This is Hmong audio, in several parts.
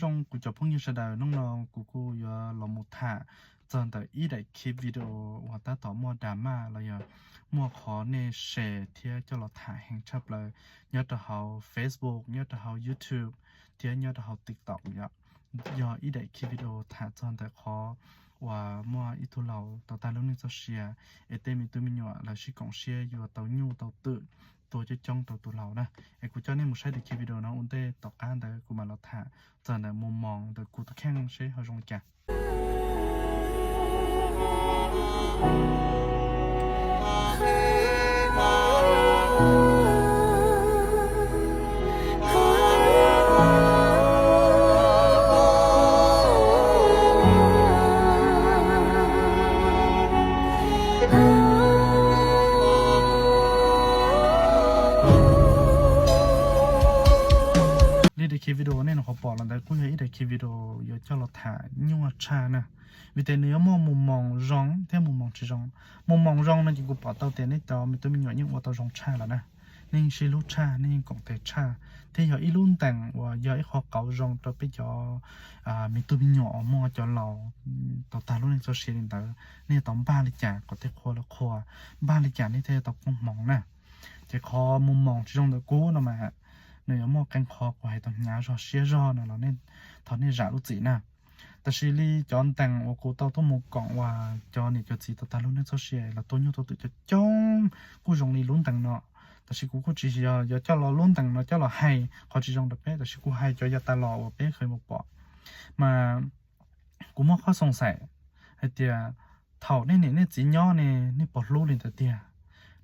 Zoo kuv cov phooj ywg sawv daws, hnub no kuv kuj yuav los mus tham txog ntawm ib daim clip video uas tab tom muaj drama los yog muaj qhov nej share thiab coj los tham heev tshaj plaws nyob rau hauv Facebook, nyob rau hauv YouTube thiab nyob rau hauv TikTok yom. Yog ib daim clip video tham txog ntawm qhov uas muaj ib tug laus tau tag lub neej txoj sia, es tej me tub me nyuam lawv sib koom siab yuav tau nyuj tau twm tua coob coob rau tus laus na. Es kuv coj nej mus saib daim clip video no ua ntej, tom qab ntawd kuv mam los tham txog ntawm mus moos ntawm kuv tus kheej seb ho zoo li cas. Li daim clip video nej nyuam qhuav pom los ntawd kuj yog ib daim clip video yuav coj los tham nyuaj tshaj na. Vim tias nws yuav muaj mus moos zoo thiab mus moos tsis zoo. Mus moos zoo no ces kuv pom tau tias nej cov me tub me nyuam yeej ua tau zoo tshaj lawm na. Nej yeej sib hlub tshaj, nej yeej koom tes tshaj, thiab yog ib lub ntees uas yog ib qho qauv zoo rau peb cov me tub me nyuam uas muaj cov laus tau tag lub neej txoj sia li ntawd, nej tau npaj li cas kom tej qhua lawv qhuas, npaj li cas nej thiaj tau koob hmoov na. Ces qhov mus moos tsis zoo ntawm kuv no mas nws yuav muaj qee qho kuv hais tau hnyav zog siab zog no los thov nej zam lub txim na. Tab sis li cov ntees uas kuv tau tuaj mus koom uas cov niam cov txiv tau tag lub neej txoj sia los tua nyuj tua twm coob coob kuj zoo li lub ntees no. Tab sis kuv kuj tsis yog yuav coj los lub ntees no coj los hais qhov tsis zoo rau peb, tab sis kuv hais cov yav tas los uas peb kheev mus pom. Mas kuv muaj qhov xoo xais hais tias thaum nej niam nej txiv nyob ne, nej puas hlub li ntawd tiag?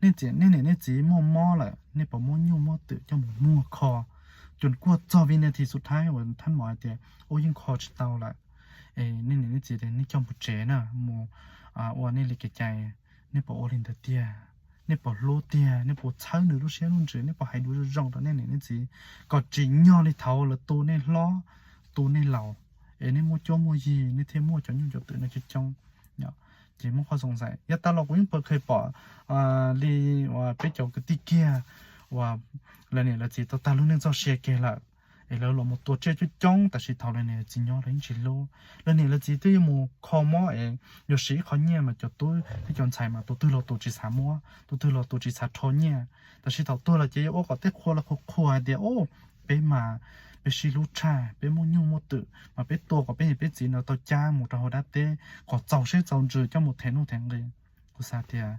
Nej niam nej txiv muaj mob lawm, nej puas muab nyuj muab twm coj mus muag kho, cus kuaj txog vib nas this xub thawj uas thab mos hais tias ub yeej kho tsis tau lawm, es nej niam nej txiv tias nej coj mus tsev na, mus ua nej li kev cai, nej puas ua li ntawd tiag? Nej puas hlub tiag? Nej puas txhawb nws lub siab lub ntsws? Nej puas hais lus zoo zoo rau nej niam nej txiv kom tsim nyog li thaum lawv tu nej hlob tu nej laus, es nej muaj cuab muaj yig nej thiaj muaj cov nyuj cov twm no coob coob? Ces muaj qhov xoo xais, yav tas los kuv yeej pom, kheev pom li uas peb cov kwv tij kiag uas lawv niam lawv txiv tau tag lub neej txoj sia kiag lawm, es lawv los mus tua tsiaj coob coob, tab sis thaum lawv niam lawv txiv nyob lawv yeej tsis hlub. Lawv niam lawv txiv twb yuav mus kho mob es yuav siv ib qho nyiaj mas cov tub thiab cov ntxhais mas tus twg los tus tsis xav muab, tus twg los tus tsis xav rho nyiaj. Tab sis thaum tuag lawm ces yuav ua kom tej qhua lawv qhuas qhuas hais tias, o, peb mas peb sib hlub tshaj, peb muaj nyuj muaj twm mas peb tua kom peb niam peb txiv no tau cab mus rau hauv dab teb kom txaus siab txaus ntsws coj mus them nuj them nqi. Kuv xav tias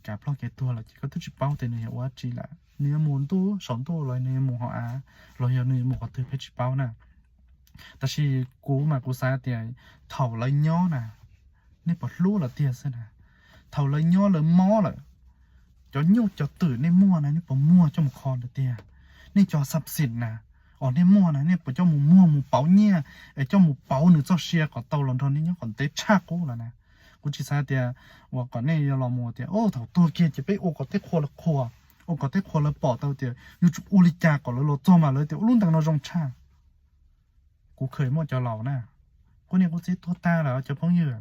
kav ploj kev tuag lawm ces koj twb tsis paub tias nws yuav ua dab tsi lawm, nws yuav mus ntuj saum ntuj los nws yuav mus hauv av los yog nws yuav mus qhov twg peb tsis paub na. Tab sis kuv mas kuv xav tias thaum lawv nyob na, nej puas hlub lawv tiag xwb na? Thaum lawv nyob lawv mob lawm, cov nyuj cov twm nej muaj na nej puas muag coj mus kho lawv tiag? Nej cov xab xim na, os nej muaj na nej puas coj mus muag mus pauv nyiaj es coj mus pauv nws txoj sia kom tau los nrog nej nyob kom ntev tshaj qub lawm na? Kuv tsis xav tias uas kom nej yuav los mus tias, o, thaum tuag kiag ces peb ua kom tej qhua lawv qhuas, ua kom tej qhua lawv pom tau tias yuav tsum ua li cas kom lawv los txog mas lawv tias ua lub ntees no zoo tshaj. Kuv kheev muaj cov laus na, kuv niam kuv txiv tuag tag lawm cov phooj ywg,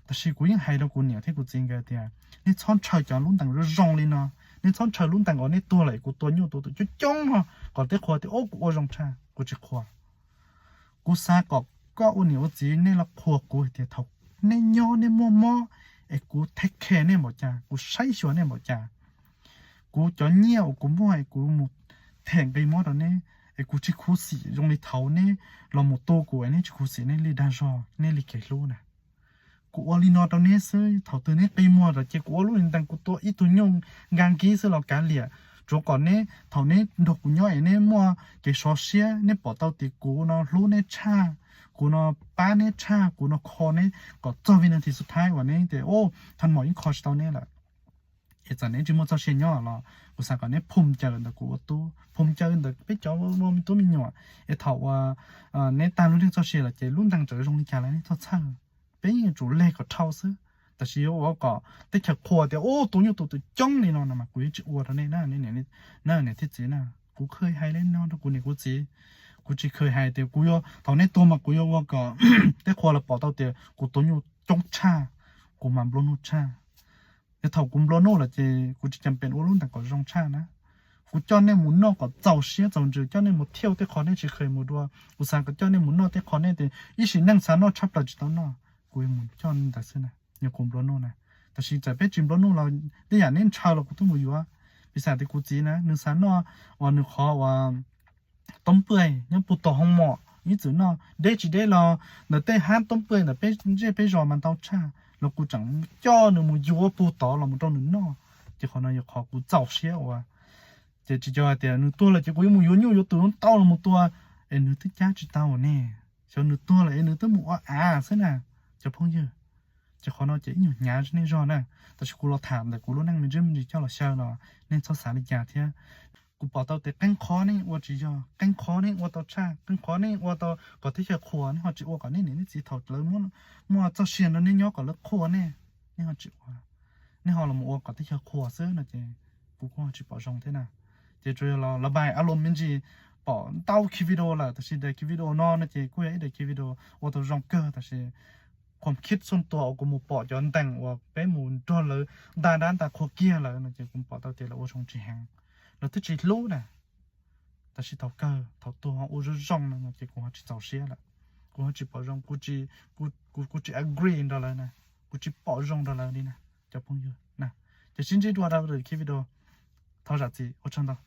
tab sis kuv yeej hais rau kuv niam thiab kuv txiv nkawd tias nej txhob ntshaw cov lub ntees zoo zoo li no, nej txhob ntshaw lub ntees uas nej tuag lawm kuv tua nyuj tua twm coob coob no kom tej qhua tias o kuv ua zoo tshaj, kuv tsis qhuas. Kuv xav kom koj ua niam ua txiv nej los qhuas kuv hais tias thaum nej nyob nej muaj mob es kuv take care nej npaum cas, kuv saib xyuas nej npaum cas. Kuv cov nyiaj uas kuv muaj es kuv mus them nqi mob rau neb es kuv tsis khuv xim zoo li thaum neb los mus tu kuv es neb tsis khuv xim neb li dag zog neb li kev hlub na. Kuv ua li no rau neb xwb, thaum twg neb qi muag lawm ces kuv ua lub ntees kuv tua ib tug nyuj nka nkib xwb los kav liam, tsuav kom neb thaum neb nrog kuv nyob es neb muaj kev sov siab, neb pom tau tias kuv no hlub neb tshaj, kuv no pab neb tshaj, kuv no kho neb kom txog vib nas this xub thawj uas neb tias o, thab mos yeej kho tsis tau neb lawm. Es txawm neb tsis muaj txoj sia nyob los kuv xav kom neb phum caws ntawm kuv ua tub, phum caws ntawm peb cov ua me tub me nyuam, es thaum uas neb tag lub neej txoj sia lawm ces lub ntees tseem zoo li cas los neb txhob txhawj, peb yeej yuav tsum leg kom dhau xwb. Tab sis yuav ua kom teb chaws qhuas tias ub tus nyuj tus twm coob li no no mas kuv yeej tsis ua rau nej na, niam thiab txiv na. Kuv kheev hais li no rau kuv niam kuv txiv, kuv tsis kheev hais tias kuv yuav thaum neb tuag mas kuv yuav ua kom tej qhua los pom tau tias kuv tua nyuj coob tshaj, kuv mas nplua nuj tshaj. Es thaum kuv nplua nuj lawm ces kuv tsis cam pem ua lub ntees kom zoo tshaj na. Kuv coj nej mus noj kom txaus siab txaus ntsws, coj nej mus thiaj tej qhov nej tsis kheev mus dua. Kuv xav kom coj nej mus noj tej qhov nej tias ib sim neej xav noj tshaj plaws tsis tau noj. Kuv yuav mus coj nej ntawd xwb na, yog kuv nplua nuj na. Tab sis txawm peb tsis nplua nuj los tej yam neb ntshaw los kuv twb mus yuav. Piv xam tias kuv txiv na, nws xav noj uas nws qhov uas toob paj nyob puag tom hoo mom ib txwm noj deb tsis deb los ntawm tej hab toob paj ntawm peb zej peb zos mas ntau tshaj los kuv tseem coj nws mus yuav puag tod los mus rau nws noj. Ces qhov no yog qhov kuv txaus siab uas, ces tsis cov hais tias nws tuag lawm ces kuv yuav mus yuav nyuj yuav twm tau los mus tua, es nws twb cab tsis tau ne. Xyov nws tuag lawm es nws twb mus ua av xwb na, cov phooj ywg. Ces qhov no ces ib nyuag hnyav nej zog na. Tab sis kuv los tham ntawm kuv lub neej me ntsis me ntsis coj los xyaw los nej txhob xav li cas thiab. Kuv pom tau tias qee qhov nej ua tsis yog, qee qhov nej ua tau tshaj, qee qhov nej ua tau kom teb chaws qhuas, nej ho tsis ua kom nej niam nej txiv thaum lawv muaj txoj sia no nej nyob kom lawv qhuas nej, nej ho tsis ua, nej ho los ua kom teb chaws qhuas xwb no ces kuv kuj ho tsis pom zoo thiab na. Ces tsuas yog los pais a los me ntsis pom ntau ki video lawm, tab sis daim ki video no no ces kuj yog ib daim ki video ua tau zoo kawg, tab sis qhuam khib xuam tua uas kuv mus pom cov ntees uas peb mus nrog lawv nta dab nta qhua kiag lawm no ces kuv pom tau tias lawv ua zoo tsis heev, lawv twb tsis hlub na. Tab sis thaum kawg thaum tuag ua zoo zoo no no ces kuv ho tsis txaus siab lawm. Kuv ho tsis pom zoo, kuv tsis agree nrog lawv na, kuv tsis pom zoo nrog lawv li na, cov phooj ywg na. Ces sib ntsib dua rau lwm ki video, thov zam txim ua tsaug ntau.